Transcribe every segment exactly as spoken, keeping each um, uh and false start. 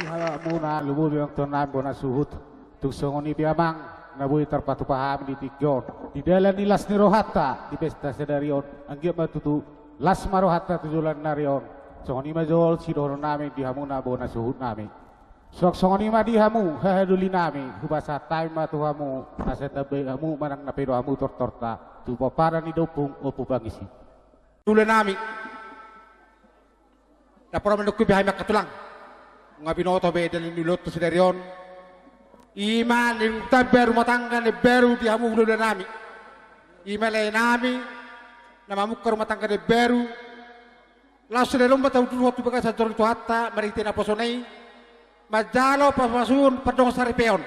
Hamuna lumobi amang tuan nami bona suhut. Tung songon i pe amang na boi tarpatupa hami di tingki on, di dalan ni las ni rohanta di pesta sadari on, anggiat ma tutu las ma rohanta tu joloan ni ari on. Songon i ma jolo sidohonon nami di hamuna bona suhut nami. Suang songon i ma di hamu hahadoli nami, hupasahat hami ma tu hamu asa tamba hamu manang na paido hamu tortorta tu pomparan ni da Ompung, Ompu Pangisi. Hulahula nami, na pola mandok pe hami angka tulang, nunga binoto be dalan ni ulaonta sadari on. I ma naung tamba rumah tangga na baru di hamu hulahula nami. I ma lae nami na mamungka rumah tangga na baru. Laos sadari on ma taunduruhon tu bagasan joro ni Tuhanta marhite naposona i, manjalo pasupasu pandongan saripeon.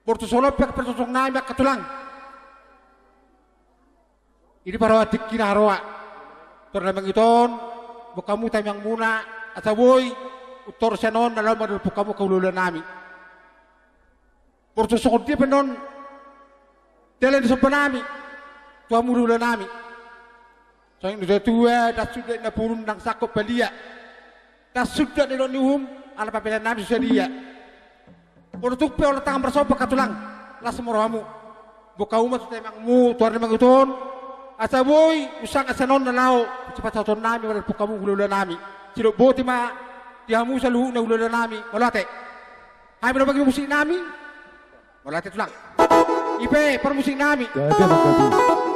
Bortus olo pe parjongjongan nami angka tulang. I do parroha tingki na haroa. Tor na mangihuthon, boan hamu tangiangmuna, asa boi untor sian on na laho mangalehon hamu angka hulahula nami. Bortus songon dia pe annon dalan ni somba nami tu hamu hulahula nami. Songon i do tua, ndang sundat na purun, ndang sangkot balia. Ndang sundat na nidok ni uhum, ala pambahenan nami so sadia. Molo tung pe holan tangan marsomba angka tulang, las ma rohamu. Boan hamu ma tu tangiangmu tu ari na mangihuthon, asa boi unsangat sian on na laho sipasahaton nami mangalehon hamu hulahula nami. Sidok boti ma di hamu saluhutna hulahula nami. Mauliate. Hami do bagi musik nami. Mauliate tulang. I pe parmusik nami. Gabe, gabe.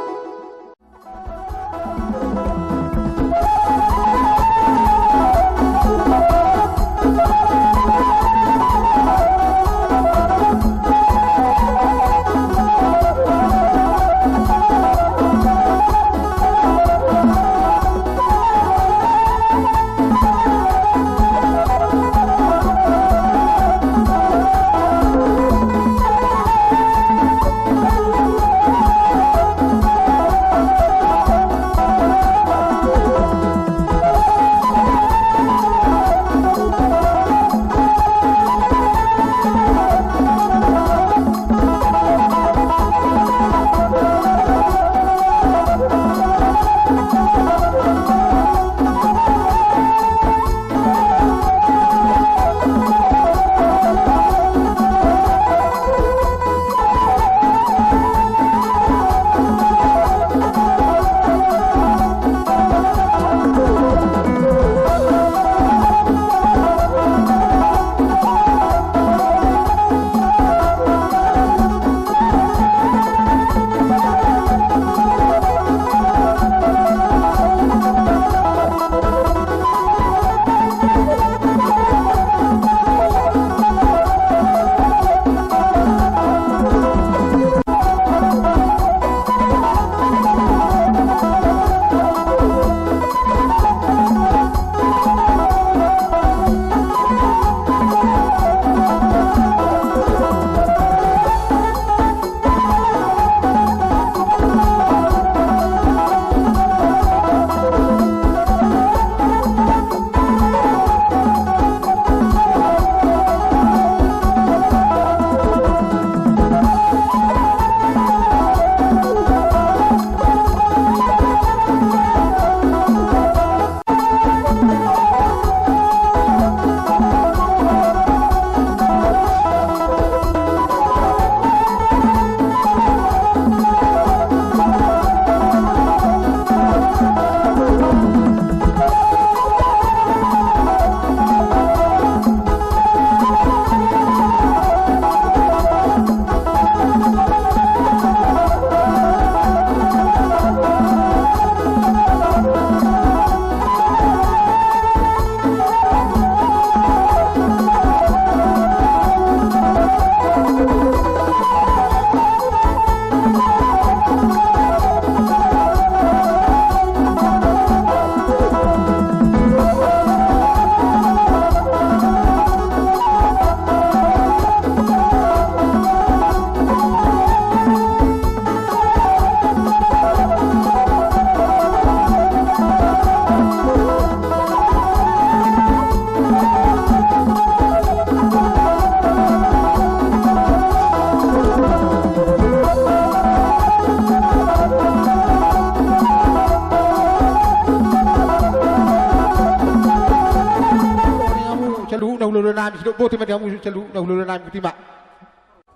Hulahula nami, sidok botima di hamu saluhutna hulahula nami, botima.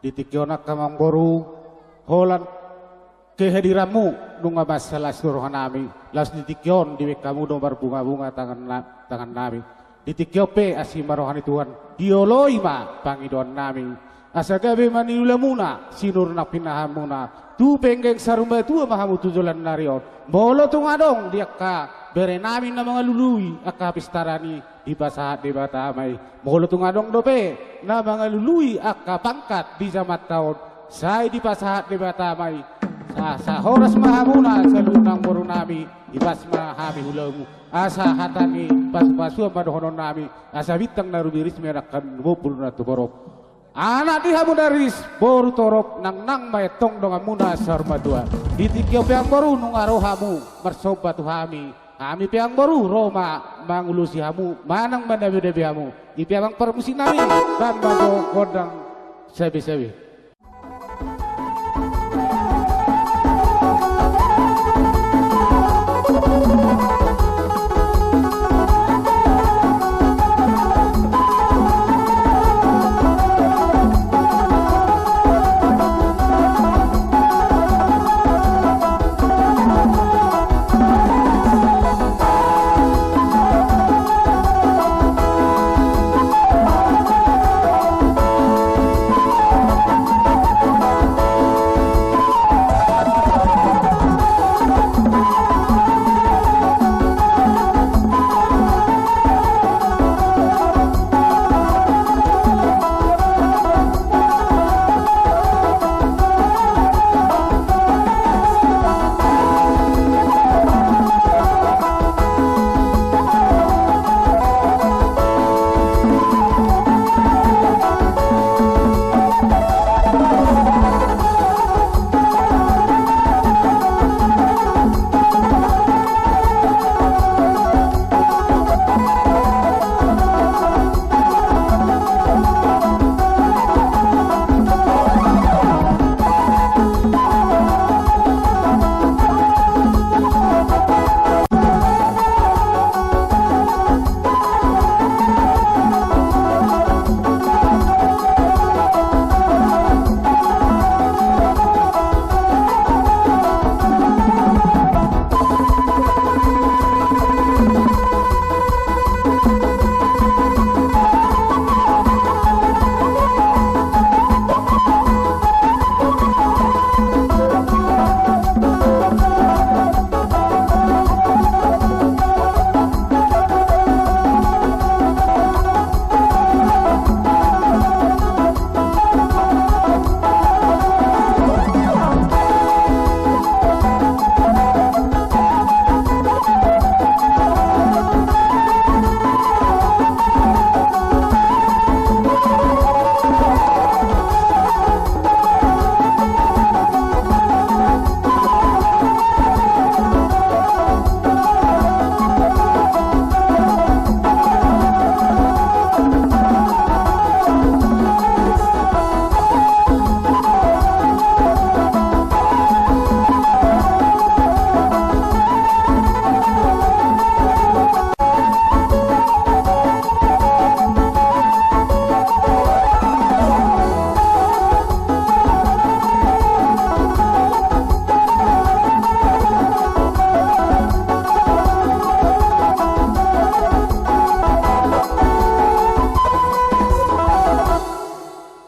Di tingki on angka amangboru, holan kehadiranmu nunga mansai las do roha nami, laos di tingki on dibaen hamu do marbungabunga tangan na-, tangan nami. Di tingki on pe asi ma roha ni Tuhan, dioloi ma pangidoan nami. Asa gabe ma niulamuna sinur nang pinahanmuna, tu penggeng saur matua ma hamu tu joloan ni ari on. Molo tung adong di angka bere nami na mangalului angka pistaran i, dipasahat Debata ma i. Molo tung adong dope na mangalului angka pangkat di jamanta on, sai dipasahat Debata ma i. Sa, sa horas ma hamuna saluhutna amangboru nami, dipas ma hami ulaonmu. Asa hata ni pasupasuan ma dohonon nami, asa bintang na rumiris ma i nangkin lumombur na tuborop. Anak di hamu na ris, boru torop, nang, nang ma i antong donganmuna saur matua. Di tingki on pe amangboru nunga ro hamu marsomba tu hami. Hami pe amangboru ro ma mangulosi hamu, manang manabedabe hamu. I pe amang parmusik nami, bahen ma jo gondang sabesabe.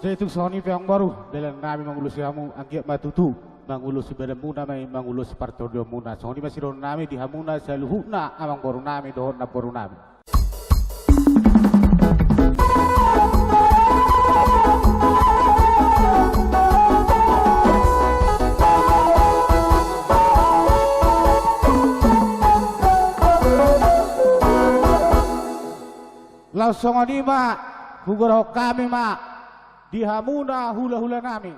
Jadi tung songon i pe amangboru, dalan nami mangulosi hamu, anggiat ma tutu mangulosi badanmuna ma i, mangulosi partondionmuna. Songon i ma sidohonon nami di hamuna saluhutna amangboru nami dohot namboru nami. Laos songon i ma, hugoarhon hami ma di hamuna hulahula nami.